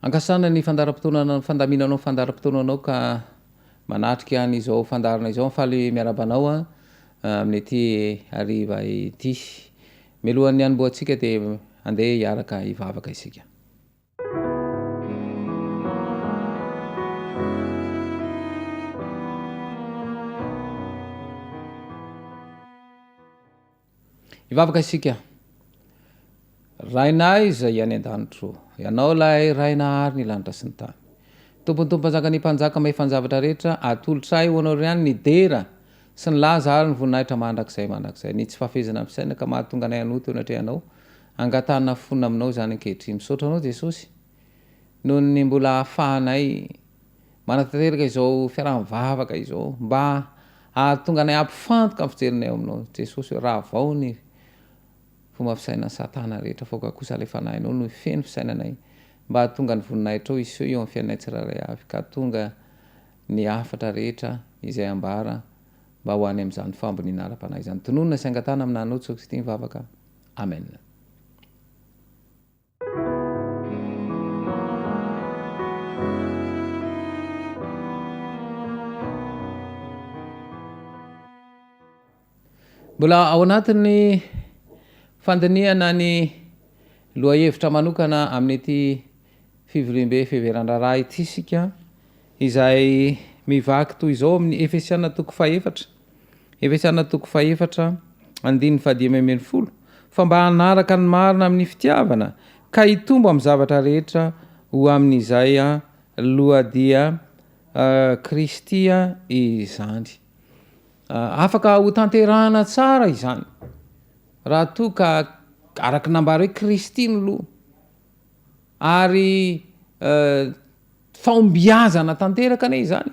Ankasitrahana ny fandaharam-potoana fandaminanao fandaharam-potoananao ka manatrika an'izao fandaharana izao. Faly miarahaba anao amin'ity hariva ity. Mialohan'ny hanombohantsika dia andeha hiaraka hivavaka isika. Hivavaka isika. Rainay izay any an-danitro, Ianao ilay Ray nahary ny lanitra sy ny tany. Tompon'ny Tompo Mpanjaka ny Mpanjaka mahefa ny zavatra rehetra, atolotray ho Anao ihany ny dera sy ny laza ary ny voninahitra mandrakizay mandrakizay. Ny tsy fahafehezana ny fisainana ka mahatonga anay hanota eo anatrehanao, angatahana fona aminao izany ankehitriny. Misaotra Anao Jesosy noho ny mbola ahafahanay manatanteraka izao fiaraha-mivavaka izao mba hahatonga anay hampifantoka ny fijerinay ao aminao Jesosy hoe ravao ny fomba fisainan'i Satana rehetra fa aoka kosa ilay Fanahinao no hifehy ny fisainanay mba hahatonga ny voninahitrao hiseho eo amin'ny fiainanay tsirairay avy ka hahatonga ny hafatra rehetra izay ambara mba ho any amin'izany fahamboniana ara-panahy izany. Tononina sy angatahana aminà Anao Jesosy Kristy ny vavaka. Amen. Mbola ao anatin'ny fandinihana ny lohahevitra manokana amin'ity fivoriambe fiheveran-draharaha ity isika, izay mivaky toy izao amin'ny Efesiana toko fahefatra, Efesiana toko fahefatra andininy fahadimy ambin'ny folo, Fa mba hanaraka ny marina amin'ny fitiavana, ka hitombo amin'ny zavatra rehetra ho amin'izay loha dia Kristy izany. Afaka hotanterahana tsara izany raha toa ka araka ny nambara hoe Kristy no loha ary fahombiazana tanteraka anie izany.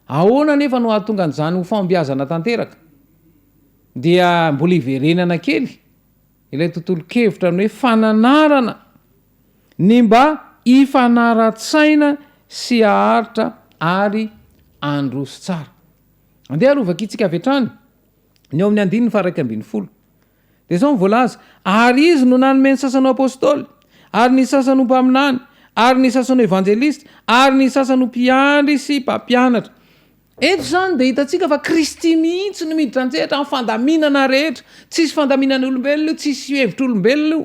Ahoana anefa no hahatonga an'izany ho fahombiazana tanteraka? Dia mbola hiverenana kely ilay tontolon-kevitra ny hoe fananarana ny mba hifanara-tsaina sy haharitra ary handroso tsara. Andeha ary hovakintsika avy hatrany ny ao amin'ny andininy faha-11. Dia izao no voalaza, Ary Izy no nanome ny sasany ho apostoly, ary ny sasany ho mpaminany, ary ny sasany ho evanjelista, ary ny sasany ho mpiandry sy mpampianatra. Eto izany dia hitantsika fa Kristy mihitsy no miditra an-tsehatra amin'ny fandaminana rehetra. Tsisy fandaminan'olombelona io, tsisy hevitr'olombelona io.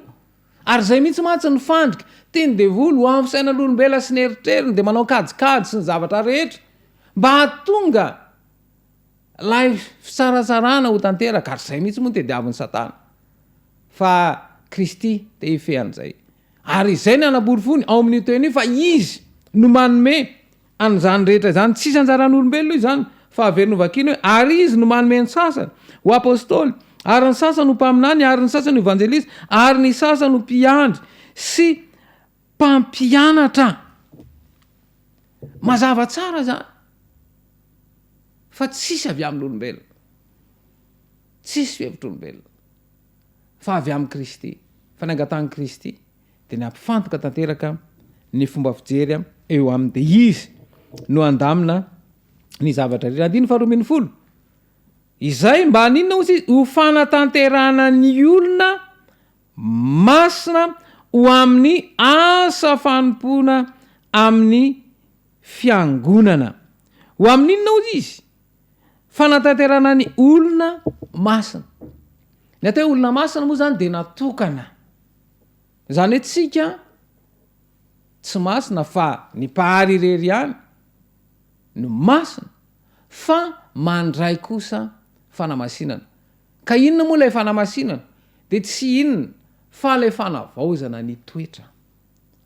Ary izay mihitsy mantsy ny fandrika. Tian'ny devoly ho amin'ny fisainan'olombelona sy ny eritreriny dia manao kajikajy sy ny zavatra rehetra mba hahatonga ilay fitsaratsarana ho tanteraka. Ary izay mihitsy moa no tediavin'i Satana. Fa Kristy te hifehy an'izay. Ary izay no anaporofoany ao amin'io teny io fa Izy no manome An'izany rehetra izany, tsisy anjaran'olombelona io izany, fa averina ho vakiana hoe, ary izy no manome ny sasany ho apostoly, ary ny sasany ho mpaminany, ary ny sasany ho evanjelista, ary ny sasany ho mpiandry sy mpampianatra. Mazava tsara izany fa tsisy avy amin'olombelona, tsisy fihevitr'olombelona, fa avy amin'i Kristy, fa ny angatahan'i Kristy. dia ny hampifantoka tanteraka ny fomba fijery eo aminy dia izy no handamina ny zavatra rehetra. Andininy faharoa ambin'ny folo, izay mba haninona hozy izy? Ho fanatanterahana ny olona masina ho amin'ny asa fanompoana amin'ny fiangonana. Ho amin'inona hozy izy? Fanatanterahana ny olona masina. Ny atao hoe olona masina moa izany dia natokana. Izany hoe tsika tsy masina fa ny Mpahary irery ihany no masina fa mandray kosa fanamasinana. Ka inona moa ilay fanamasinana? Dia tsy inona fa ilay fanavaozana ny toetra.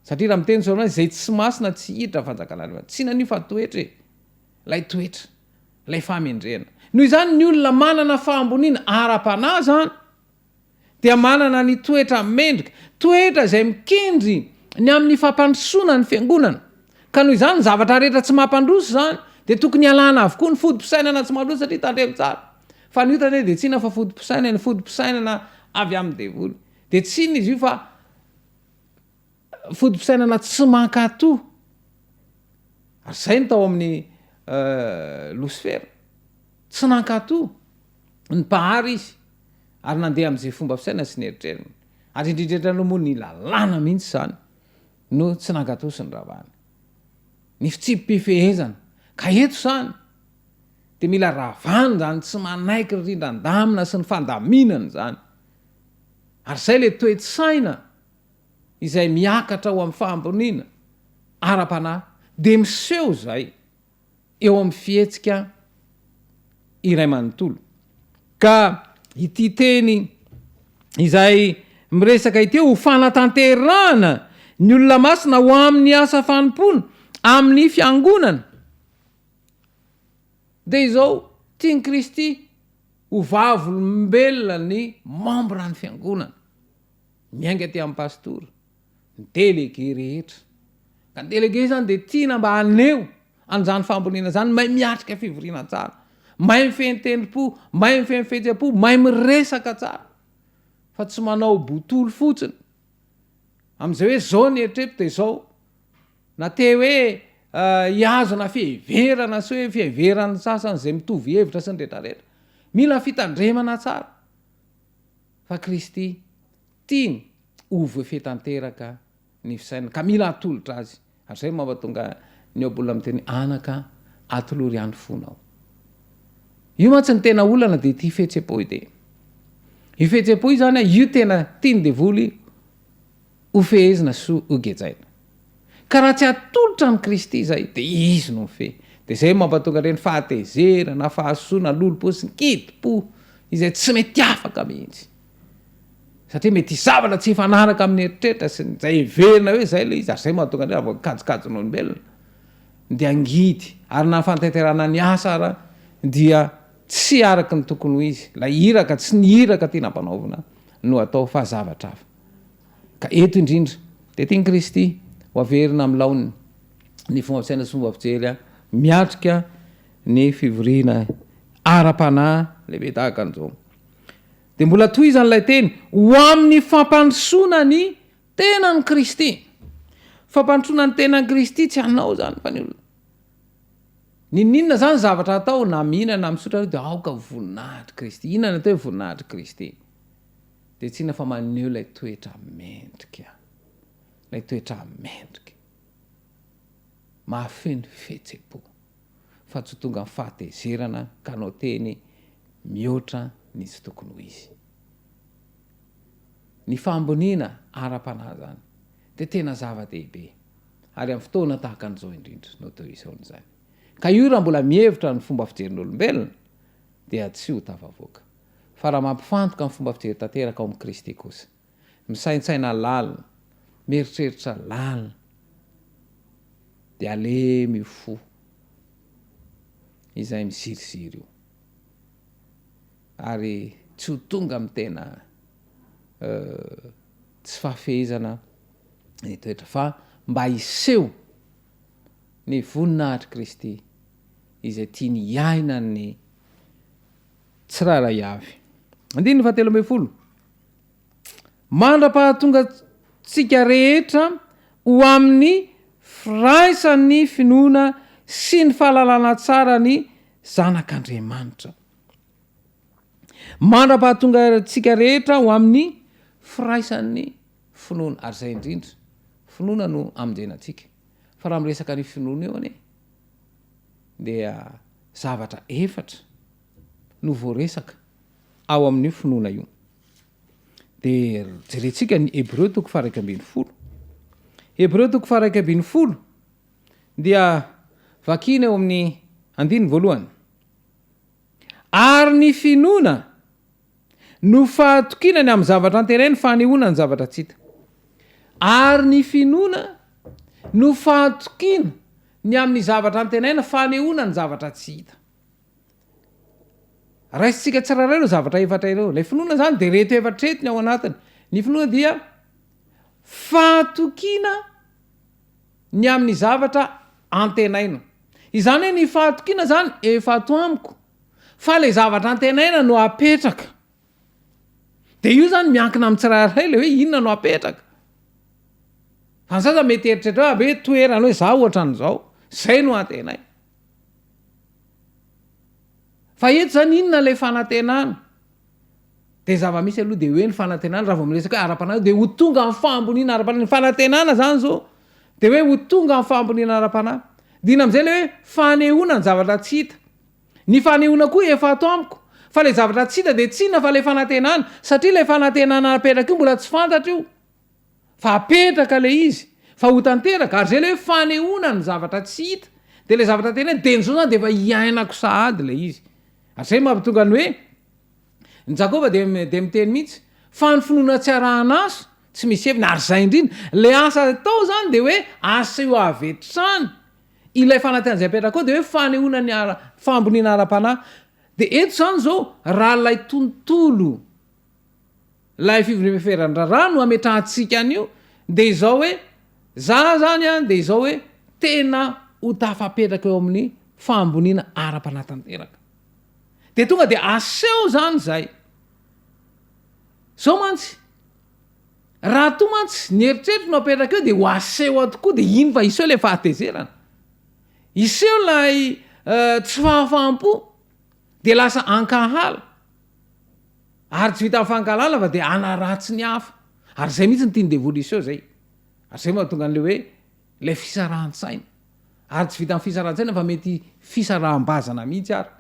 Satria raha miteny Solomona izay tsy masina tsy hiditra ny fanjakan'Andriamanitra. Tsy inona io fa toetra e. Ilay toetra, ilay fahamendrehana. Noho izany ny olona manana fahamboniana ara-panahy izany dia manana ny toetra mendrika, toetra izay mikendry ny amin'ny fampandrosoana ny fiangonana. Ka noho izany ny zavatra rehetra tsy mampandroso izany dia tokony hialana avokoa ny foto-pisainana tsy mampandroso satria tandremo tsara fa ny ota anie dia tsy inona fa foto-pisainana, foto-pisainana avy amin'ny devoly. Dia tsy inona izy io fa foto-pisainana tsy mankatò. Ary izay no tao amin'ny Losifera. Tsy nankatò ny Mpahary izy ary nandeha amin'izay fomba fisainany sy ny eritreriny. Ary indrindra indrindra aloha moa ny lalàna mihitsy izany. no tsy nankatò sy noravana. Ny fitsipi-pifehezana. Ka eto izany dia mila ravana izany tsy manaiky ny rindran-damina sy ny fandaminana izany. Ary izay ilay toe-tsaina izay miakatra ho amin'ny fahamboniana ara-panahy dia miseho izay eo amin'ny fihetsika iray manontolo. Ka ity teny izay miresaka ity ho fanatanterahana ny olona masina ho amin'ny asa fanompoana amin'ny fiangonana dia izao, tian'i Kristy ho vavolombelona ny membre ny fiangonana. Miainga aty amin'ny pastora, ny délégué rehetra. Ka ny délégué izany dia tiana mba haneho an'izany fahamboniana izany, mahay miatrika fivoriana tsara, mahay mifehy ny tendrom-po, mahay mifehy ny fihetseham-po, mahay miresaka tsara, fa tsy manao botolo fotsiny. Amin'izay hoe izao ny eritreritro dia izao. Na te hoe hihazona fiheverana sy hoe fiheveran'ny sasany izay mitovy hevitra sy ny rehetrarehetra. Mila fitandremana tsara. Fa Kristy tiany ho voafehy tanteraka ny fisainana ka mila atolotra Azy. Ary izay no mampatonga ny ohabolana miteny hoe, Anaka, atolory ahy ny fonao. Io mantsy ny tena olana dia ity fihetseham-po ity. Io fihetseham-po io izany, io tena tian'ny devoly ho fehezina sy ho gejaina. Ka raha tsy atolotra amin'i Kristy izay, dia Izy no mifehy. Dia izay no mampatonga ireny fahatezerana, fahasosoana, lolompo sy ny kidim-po izay tsy mety afaka mihitsy. Satria mety hisy zavatra tsy hifanaraka amin'ny eritreritra sy ny izay heverina hoe izay ilay izy, ary izay no mahatonga ny hoe raha vao kajikajin'olombelona dia hangidy, ary na ny fanatanterahana ny asa ara dia tsy araka ny tokony ho izy. Ilay iraka, tsy ny iraka tiana ampanaovina no atao fa zavatra hafa. Ka eto indrindra dia tian'i Kristy ho averina amin'ny laoniny ny fomba fisaina sy fomba fijery miatrika ny fivoriana ara-panahy lehibe tahaka an'izao. Dia mbola tohizany ilay teny, ho amin'ny fampandrosoana ny tenan'i Kristy. Fampandrosoana ny tenan'i Kristy tsy anao izany fa ny olona. N'inon'inona izany zavatra atao na mihinana na misotro dia aoka ho voninahitr'i Kristy. Inona ny atao hoe voninahitr'i Kristy? Dia tsy inona fa maneho ilay toetra mendrika. Ilay toetra mendrika. Mahafeno fihetseham-po. Fa tsy ho tonga amin'ny fahatezerana ka hanao teny mihoatra ny tsy tokony ho izy. Ny fahamboniana ara-panahy izany dia tena zava-dehibe. Ary amin'ny fotoana tahaka an'izao indrindra no toy izao izany. Ka io raha mbola mihevitra ny fomba fijerin'olombelona dia tsy ho tafavoaka. Fa raha mampifantoka ny fomba fijery tanteraka ao amin'i Kristy kosa, misaintsaina lalina, mieritreritra lalina, dia halemy io fo izay miziriziry io, ary tsy ho tonga amin'ny tena tsy fahafehezana ny toetra, fa mba hiseho ny voninahitr'i Kristy izay tiany hiainan'ny tsirairay avy. Andininy fahatelo ambin'ny folo. Mandra-pahatongantsika rehetra ho amin'ny firaisan'ny finoana sy ny fahalalana tsara ny Zanak'Andriamanitra. Mandra-pahatongantsika rehetra ho amin'ny firaisan'ny finoana. Ary izay indrindra, finoana no amonjena antsika. Fa raha miresaka ny finoana eo anie, dia zavatra efatra no voaresaka ao amin'io finoana io. Dia jerentsika ny Hebreo toko faha-11. Hebreo toko faha-11 dia vakina eo amin'ny andininy voalohany. Ary ny finoana no fahatokiana ny amin'ny zavatra antenaina, fanehoana ny zavatra tsy hita. Ary ny finoana no fahatokiana ny amin'ny zavatra antenaina, fanehoana ny zavatra tsy hita. Raisintsika tsirairay ireo zavatra efatra ireo. Ilay finoana izany dia ireto efatra ireto ny ao anatiny. Ny finoana dia fahatokiana ny amin'ny zavatra antenaina. Izany hoe ny fahatokiana izany efa ato amiko fa ilay zavatra antenaina no apetraka. Dia io izany miankina amin'ny tsirairay ilay hoe inona no apetraka. Fa ny sasany mety hieritreritra hoe hoe toerana hoe za ohatran'izao, izay no antenaina. Fa eto izany inona ilay fanantenana? Dia zava-misy aloha dia hoe ny fanantenana, raha vao miresaka hoe ara-panahy dia ho tonga amin'ny fahamboniana ara-panahy. Ny fanantenana izany izao. Dia hoe ho tonga amin'ny fahamboniana ara-panahy. Dia inona amin'izay ilay hoe fanehoana ny zavatra tsy hita? Ny fanehoana koa efa ato amiko, fa ilay zavatra tsy hita dia tsy inona fa ilay fanantenana, satria ilay fanantenana napetraka io mbola tsy fantatra io fa apetraka ilay izy, fa ho tanteraka, ary izay ilay hoe fanehoana ny zavatra tsy hita, dia ilay zavatra tenenina, dia ny izao izany dia efa iainako sahady ilay izy. Ary izay no mahatonga ny hoe, ny Jakoba dia dia miteny mihitsy, fa ny finoana tsy arahana asa, tsy misy heviny, ary izay indrindra, ilay asa atao izany dia hoe aseho avy hatrany Ilay fanantenana izay apetraka ao dia hoe fanehoana ny ara, fahamboniana ara-panahy. Dia eto izany izao, raha ilay tontolo, ilay fivondrom-piferan-draharaha no ametrahantsika an'io, dia izao hoe, za izany an, dia izao hoe, tena ho tafapetraka eo amin'ny fahamboniana ara-panahy tanteraka. Dia tonga dia aseho izany izay. Izao mantsy, Raha toa mantsy ny eritreritro no apetraka eo dia ho aseho ao tokoa dia iny fa hiseho ilay fahatezerana. Hiseho ilay tsy fahafaham-po dia lasa ankahala. Ary tsy vitan'ny fankahalana fa dia hanaratsy ny hafa. Ary izay mihitsy no tian'ny devoly hiseho izay. Ary izay mahatonga an'ilay hoe ilay fisarahan-tsaina. Ary tsy vitan'ny fisarahan-tsaina fa mety fisaraham-bazana mihitsy ary.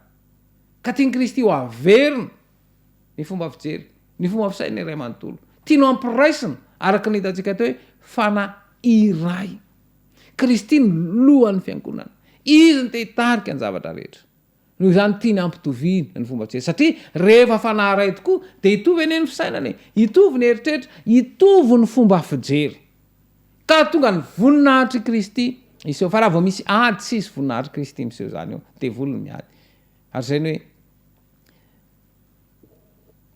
Ka tian'i Kristy ho averina. ny fomba fijery, ny fomba fisaina iray manontolo. Tiany ho ampiraisina, araka ny hitantsika teo hoe fanahy iray. Kristy no lohan'ny fiangonana. Izy no te hitarika ny zavatra rehetra. Noho izany tiany hampitoviana ny fomba fijery. Satria rehefa fanahy iray tokoa dia hitovy anie ny fisainana e, hitovy ny eritreritra, hitovy ny fomba fijery. Ka hahatonga ny voninahitr'i Kristy hiseho. Fa raha vao misy ady, tsy hisy voninahitr'i Kristy miseho izany eo. Devoly no miady. Ary izay ny hoe.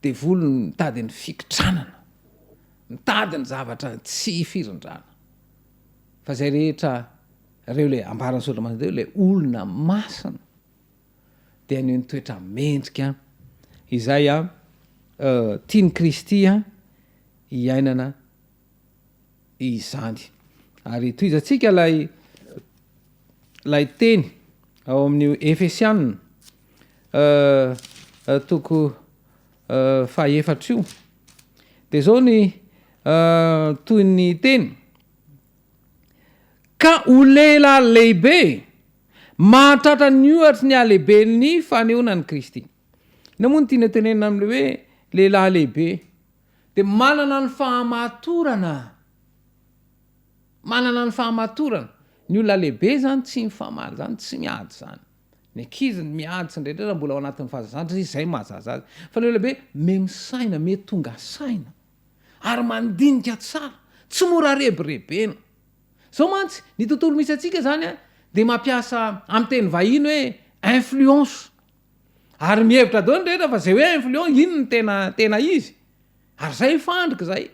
Devoly no mitady ny fikitranana, mitady ny zavatra tsy firindrana. Fa izay rehetra ireo ilay ambaran'ny soratra masina teo, ilay olona masina dia haneho ny toetra mendrika izay tian'i Kristy hiainana izany. Ary tohizantsika ilay ilay teny ao amin'io Efesiana toko fahefatra io. Dia izao ny tohin'ny teny. Ka ho lehilahy lehibe, mahatratra ny ohatry ny halehiben'ny fanehoana an'i Kristy. Inona moa no tiana tenenina amin'ilay hoe lehilahy lehibe? Dia manana ny fahamatorana. Manana ny fahamatorana. Ny olona lehibe izany tsy mifamaly izany, tsy miady izany. Ny ankizy ny miady sy ny rehetra mbola ao anatin'ny fahazazana satria izay mahazaza azy. Fa ny olona lehibe me misaina, me tonga saina. Ary mandinika tsara. Tsy mora rebirebena. Izao mantsy, ny tontolo misy antsika izany dia mampiasa amin'ny teny vahiny hoe influence. Ary mihevitra daholo ny rehetra fa izay hoe influent iny no tena tena izy. Ary izay fandrika izay.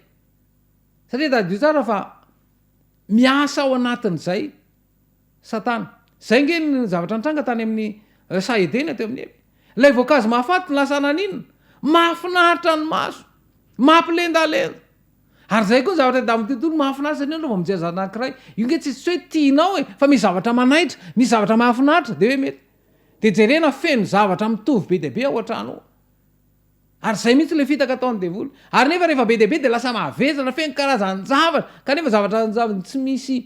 Satria tadidio tsara fa miasa ao anatin'izay Satana. Izay nge ny zavatra nitranga tany amin'ny saha Edena teo amin'ny Eva. Ilay voankazo mahafaty lasa naninona? Mahafinaritra ny maso. Mampilendalenda. Ary izay koa ny zavatra hita amin'ny tontolo mahafinaritra satria ianao vao mijery zavatra anankiray, io nge tsy tsy hoe tianao e, fa misy zavatra manaitra, misy zavatra mahafinaritra dia hoe mety. Dia jerena feno zavatra mitovy be dia be ao an-trano ao. Ary izay mihitsy ilay fitaka ataon'ny devoly. Ary nefa rehefa be dia be dia lasa mavesatra, feno karazan-javatra, kanefa zavatra tsy misy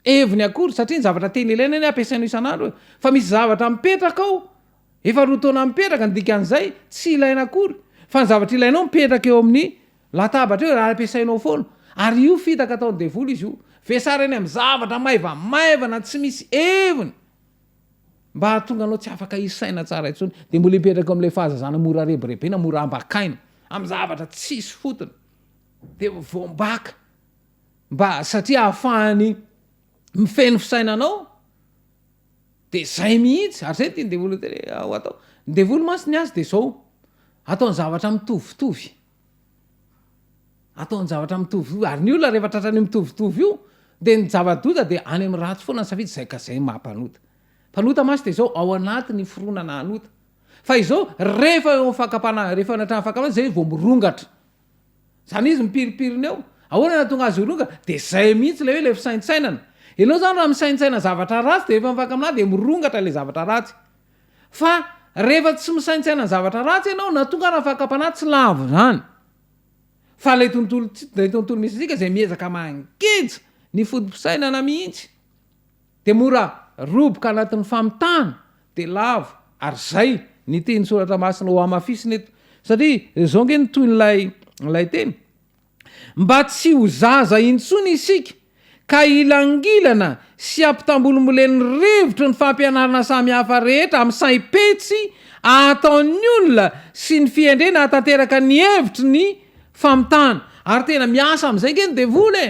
heviny akory, satria ny zavatra tena ilaina anie ampiasainao isan'andro e. Fa misy zavatra mipetraka ao, efa roa taona mipetraka, ny dikan'izay tsy ilaina akory. Fa ny zavatra ilainao mipetraka eo amin'ny latabatra eo, ary ampiasainao foana. Ary io fitaka ataon'ny devoly izy io. Vesarany amin'ny zavatra maivamaivana tsy misy heviny. Mba hahatonga anao tsy afaka hisaina tsara intsony, dia mbola hipetraka eo amin'ilay fahazazana mora rebirebena, mora ambakaina, amin'ny zavatra tsisy fotony, dia voambaka, mba satria ahafahany mifehy ny fisainanao, dia izay mihitsy, ary izay no tian'ny devoly ho atao. Ny devoly mantsy ny azy dia izao, ataony zavatra mitovitovy. Ataony zavatra mitovitovy, ary ny olona rehefa tratran'io mitovitovy io, dia ny zava-doza dia any amin'ny ratsy foana ny safidy, izay ka izay maha mpanota. Mpanota mantsy dia izao, ao anaty ny fironana hanota. Fa izao, rehefa eo amin'ny fakam-panahy, rehefa eo anatrehan'ny fakam-panahy, izay vao mirongatra. Izany izy mipirimpirina eo. Ahoana no hahatonga azy hirongatra? Dia izay mihitsy ilay hoe ilay fisaintsainana. Ianao izany raha misaintsaina zavatra ratsy, dia rehefa mifaka-panahy dia mirongatra ilay zavatra ratsy. Fa rehefa tsy misaintsaina ny zavatra ratsy ianao, na tonga ara ny fakam-panahy, tsy lavo izany. Fa ilay tontolo, ilay tontolo misy antsika izay miezaka mangeja. Ny foto-pisainana mihitsy dia mora roboka anatin'ny famitahana dia lavo ary izay ny tian'ny soratra masina ho hamafisina eto satria izao ange ny tohin'ilay ilay teny Mba tsy ho zaza intsony isika ka hilangilana sy hampitambolimbolen'ny rivotry ny fampianarana samihafa rehetra amin'ny saim-petsy ataon'ny olona sy ny fihendrena hahatanteraka ny hevitry ny famitahana. Ary tena miasa amin'izay ange ny devoly e!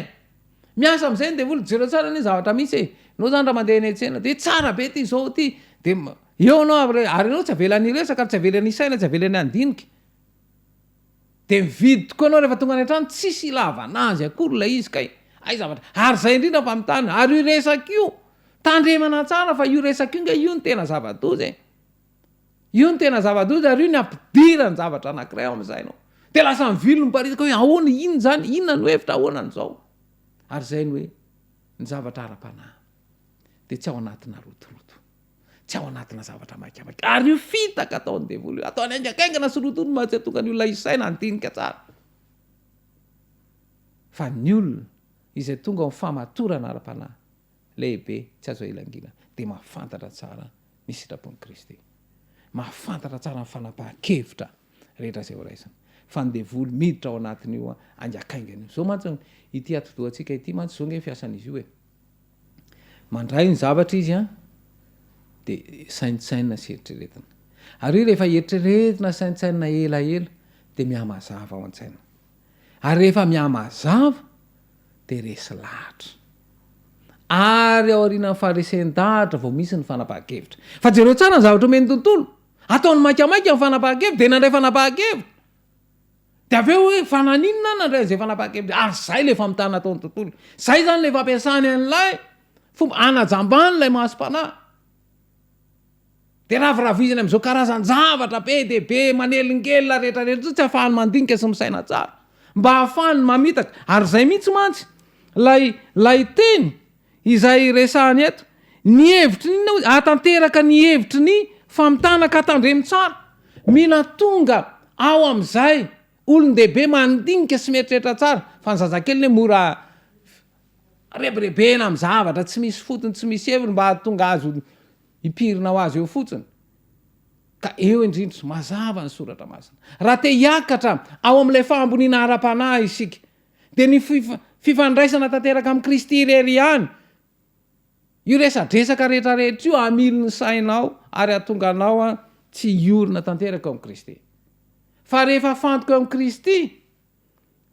Miasa amin'izay ny devoly, jereo tsara anie ny zavatra misy e! Ianao izany raha mandeha eny an-tsena dia tsara be ity izao ity, dia eo ianao ary ianao tsy avelany hiresaka ary tsy avelany hisaina, tsy avelany handinika. Dia mividy tokoa ianao rehefa tonga any an-trano, tsisy ilavana azy akory ilay izy kay. Hay zavatra. Ary izay indrindra fa mitana. Ary io resaka io, tandremana tsara fa io resaka io nge io no tena zava-doza e. Io no tena zava-doza ary io ny ampidiran-javatra anankiray ao amin'ny sainao. Dia lasa mivily miparitaka hoe ahoana, inona izany, inona no hevitra, ahoana an'izao. Ary izay no hoe ny zavatra ara-panahy dia tsy ao anatina rotoroto. Tsy ao anatina zavatra maikamaika. Ary io fitaka ataon'ny devoly io, ataony haingakaingana sy rotoroto mba tsy hahatonga ny olona hisaina handinika tsara. Fa ny olona izay tonga ao amin'ny fahamatorana ara-panahy lehibe tsy azo ahilangilana dia mahafantatra tsara ny sitrapon'i Kristy. Mahafantatra tsara ny fanapahan-kevitra rehetra izay horaisina. Fa ny devoly miditra ao anatin'io haingakaingana io. Izao mantsy ity atidohantsika ity mantsy izao ange ny fiasan'izy io e. Mandray ny zavatra izy an, dia saintsainina sy eritreretina. Ary io rehefa eritreretina sy saintsainina elaela dia mihamazava ao an-tsaina. Ary rehefa mihamazava dia resy lahatra. Ary aorianan'ny faharesen-dahatra vao misy ny fanapahan-kevitra. Fa jereo tsara ny zavatra omen'ny tontolo. Ataony maikamaika ny fanapahan-kevitra dia nandray fanapahan-kevitra. Dia avy eo hoe fa naninona aho nandray an'izay fanapahan-kevitra izay? Ary izay ilay famitahana ataon'ny tontolo. Izay izany ilay fampiasany an'ilay fomba hanajambany ilay masom-panahy. Dia raviravizany amin'izao karazan-javatra be dia be manelingelina rehetra rehetra izao tsy ahafahany mandinika sy misaina tsara. Mba ahafahany mamitaka. Ary izay mihitsy mantsy ilay ilay teny izay resahany eto. Ny hevitry ny inona hozy? Hahatanteraka ny hevitry ny famitana ka tandremo tsara. Mila tonga ao amin'izay olon-dehibe mandinika sy mieritreritra tsara fa ny zazakely anie mora rebirebena amin'ny zavatra tsy misy fotony tsy misy heviny mba hahatonga azy ho hipirina ho azy eo fotsiny. Ka eo indrindra, mazava ny soratra masina. Raha te hiakatra ao amin'ilay fahamboniana ara-panahy isika dia ny fifandraisana tanteraka amin'i Kristy irery ihany. Io resadresaka rehetrarehetra io hamily ny sainao ary hahatonga anao tsy hiorina tanteraka eo amin'i Kristy. Fa rehefa afantoka eo amin'i Kristy,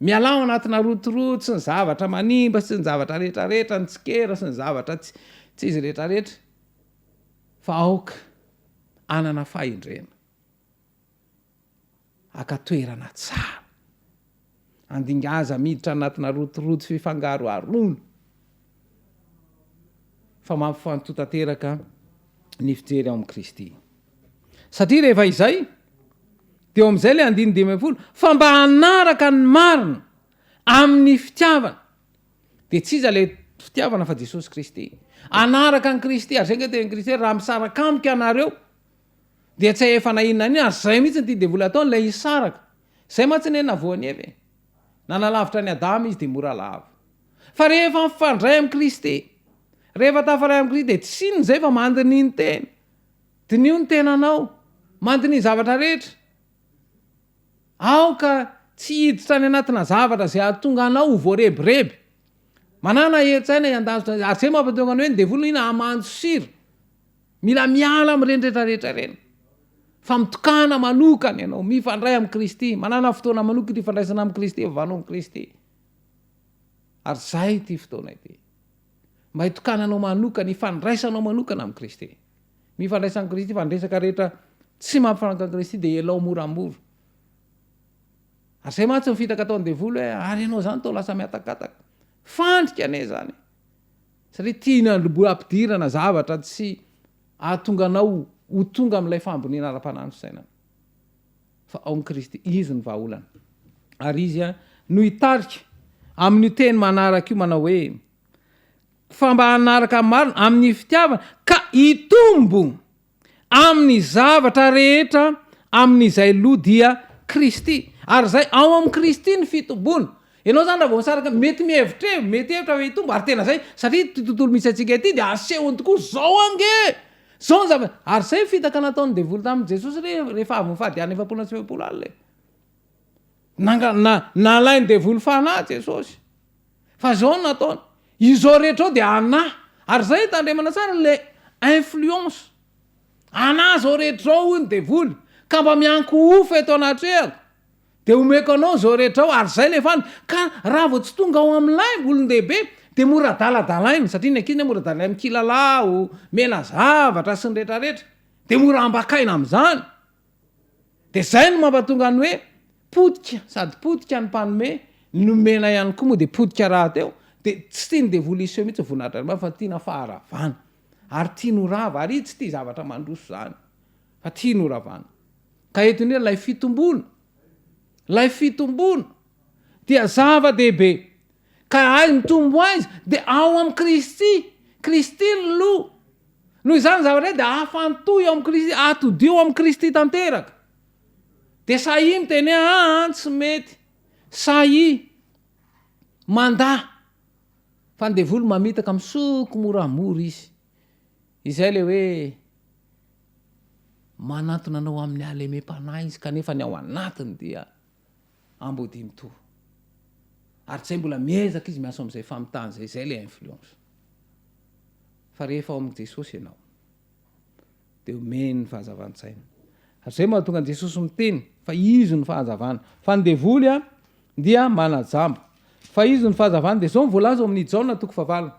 mialà ao anatina rotoroto sy ny zavatra manimba sy ny zavatra rehetrarehetra, ny tsikera sy ny zavatra tsy tsy izy rehetrarehetra, fa aoka hanana fahendrena. Haka toerana tsara. Andinga aza miditra anatina rotoroto fifangaroharoana fa mampifantoha tanteraka ny fijery ao amin'i Kristy. Satria rehefa izay, dia eo amin'izay ilay andininy 15, fa mba hanaraka ny marina amin'ny fitiavana. Dia tsy iza ilay fitiavana fa Jesosy Kristy. Hanaraka an'i Kristy, ary izay ange tenin'i Kristy hoe raha misaraka amiko ianareo, Dia tsy hahefa na inona na inona, ary izay mihitsy no tian'ny devoly ataony, ilay hisaraka. Izay mantsy anie navoan'i Eva e. Nanalavitra an'i Adama izy dia mora lavo. Fa rehefa mifandray amin'i Kristy, rehefa tafaray amin'i Kristy dia tsy inona izay fa mandiniha ny tena. Diniho ny tenanao, mandiniha zavatra rehetra. Aoka tsy hiditra any anatina zavatra izay hahatonga anao ho voarebireby. Manàna herin-tsaina hiandanjotra, ary izay mampatonga ny hoe ny devoly iny hamanjo sira. Mila miala amin'ireny rehetra rehetra ireny. Fa mitokàna manokana ianao, mifandray amin'i Kristy, manàna fotoana manokana ifandraisana amin'i Kristy, ivavahana amin'i Kristy. Ary izay ity fotoana ity. Mba hitokananao manokana, ifandraisanao manokana amin'i Kristy. Mifandraisa amin'i Kristy fa ny resaka rehetra tsy mampifanaraka amin'i Kristy dia elao moramora. Ary izay mantsy ny fitaka ataon'ny devoly hoe ary ianao izany toa lasa mihatakataka. Fandrika anie izany. Satria tiany handroboa hampidirana zavatra tsy hahatonga anao ho tonga amin'ilay fahamboniana ara-panahy ny fisainana. Fa ao amin'i Kristy, Izy no vahaolana. Ary Izy no hitarika amin'io teny manaraka io manao hoe, Fa mba hanaraka ny marina amin'ny fitiavana ka hitombo amin'ny zavatra rehetra amin'izay loha dia Kristy. Ary izay ao amin'i Kristy ny fitomboana. Ianao zany raha vao misaraka, mety mihevitra e, mety hevitra fa hitombo, ary tena zay, satria ity tontolo misy antsika ity dia asehony tokoa, zao ange! Zao ny zava, ary zay ny fitaka nataon'ny devoly tamin'i Jesosy re, rehefa avy nifady hanina 40 sy 40 alina e. Nanga, na, nalain'ny devoly fanahy Jesosy. Fa zao no nataony, izao rehetra izao dia anà, ary zay tandremana tsara le influence. Anà izao rehetra izao hoy ny devoly, ka mba miankohofa eto anatrehako. Dia omeko anao izao rehetra izao, ary izay ilay fany. Ka raha vao tsy tonga ao amin'ilay olon-dehibe, dia mora adaladalaina, satria ny ankizy anie mora adalalaina amin'ny kilalao, mena zavatra sy ny rehetrarehetra. Dia mora ambakaina amin'izany. Dia izay no mampatonga ny hoe potika, sady potika ny mpanome, ny nomena ihany koa moa dia potika rahateo. Dia tsy tian'ny devoly hiseho mihitsy ny voninahitr'Andriamanitra fa tiana faharavana. Ary tiany ho rava, ary izy tsy tia zavatra mandroso izany, fa tiany ho ravana. Ka eto indrindra ilay fitomboana, ilay fitomboana dia zava-dehibe. Ka aiza mitombo aiza? Dia ao amin'i Kristy. Kristy ny loha. Noho izany zavatra izany dia afantohy ao amin'i Kristy, atodio amin'i Kristy tanteraka. Dia sahia miteny hoe aa tsy mety. Sahia mandà. Fa ny devoly mamitaka misoko moramora izy. Izay ilay hoe Manantona anao amin'ny halemem-panahy izy kanefa ny ao anatiny dia ambodia mitohy. Ary tsy zay mbola miezaka izy miasa amin'izay famitahana izay, izay ilay influence. Fa rehefa ao amin'i Jesosy ianao dia omeny ny fahazavan-tsaina. Ary izay mahatonga an'i Jesosy miteny fa izy no fahazavana. Fa ny devoly dia manajamba. Fa izy no fahazavana dia izao no voalaza ao amin'ny Jaona toko fahavalo.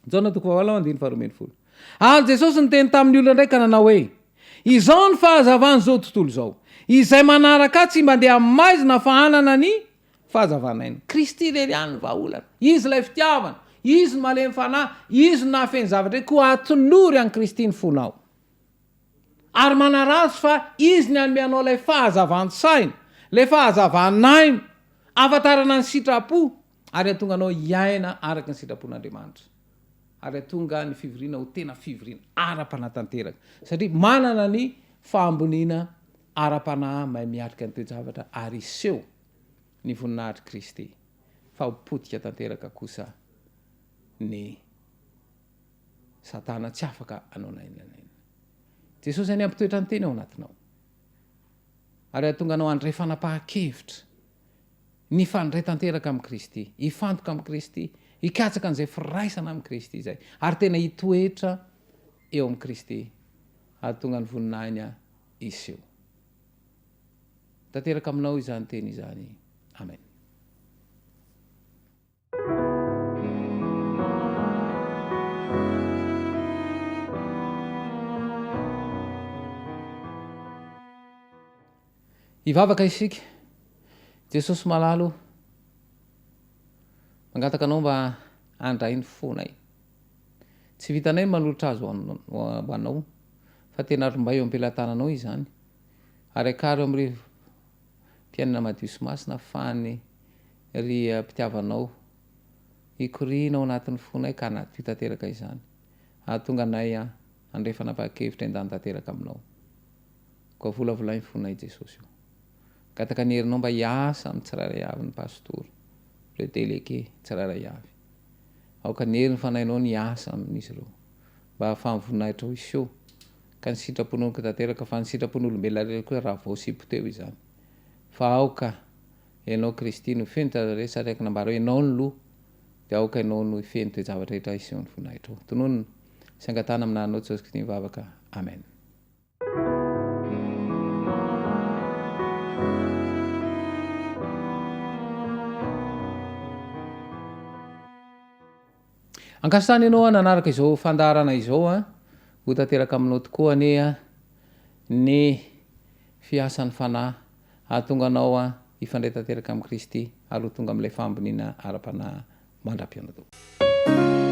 Jaona toko fahavalo andininy faharoa ambin'ny folo. Ary Jesosy niteny tamin'ny olona indray ka nanao hoe, Izao ny fahazavan'izao tontolo izao. Izay manaraka Ahy tsy mba handeha amin'ny maizina fa hanana ny fahazavan'aina. Kristy irery ihany no vahaolana. Izy ilay fitiavana. Izy no malemy fanahy. Izy no nahafehy ny zavatra rehetra. Koa atolory an'i Kristy ny fonao. Ary manaratsy fa Izy ny hanome anao ilay fahazavan-tsaina, ilay fahazavan'aina, ahafantarana ny sitrapo. Ary hahatonga anao hiaina araka ny sitrapon'Andriamanitra. Ary hahatonga ny fivoriana ho tena fivoriana ara-panahy tanteraka. Satria manana ny fahamboniana ara-panahy mahay miatrika ny toe-javatra ary hiseho ny voninahitr'i Kristy. Fa ho potika tanteraka kosa ny Satana tsy afaka hanao na inona na inona. Jesosy anie hampitoetra ny teny ao anatinao. Ary hahatonga anao handray fanapahan-kevitra. Nifandray tanteraka amin'i Kristy, hifantoka amin'i Kristy, hikatsaka an'izay firaisana amin'i Kristy izay, ary tena hitoetra eo amin'i Kristy, hahatonga ny voninahiny hiseho. Tanteraka aminao izany teny izany. Amen. Hivavaka isika. Jesosy malala o, mangataka Anao mba handray ny fonay. Tsy vitanay ny manolotra azy ho Anao, fa tena rombay eo am-pelatananao izany, ary akaro amin'ny rivo-piainana madio sy masina fany riam-pitiavanao hikoriana ao anatin'ny fonay ka hanadio tanteraka izany, hahatonga anay handray fanapahan-kevitra endany tanteraka Aminao. Koa volavolain fonay Jesosy o. Mangataka ny herinao mba hiasa amin'ny tsirairay avy ny pastora, ireo delege tsirairay avy. Aoka ny herin'ny fanahinao ny hiasa amin'izy ireo mba hahafahan'ny voninahitrao hiseho ka ny sitraponao no tanteraka fa ny sitrapon'olombelona rehetra koa ravao sy poteho izany. Fa aoka Ianao Kristy no feno toe-javatra rehetra sary araka nambara hoe Ianao no loha dia aoka Ianao no hifehy ny toe-javatra rehetra hiseho ny voninahitrao. Tononina sy angatahana amin'ny anaranao Jesosy Kristy mivavaka. Amen. Ankasitrahana ianao nanaraka izao fandaharana izao a. Ho tanteraka aminao tokoa anie ny fiasan'ny Fanahy hahatonga anao hifandray tanteraka amin'i Kristy ary ho tonga amin'ilay fahamboniana ara-panahy mandra-pihaona tompoko.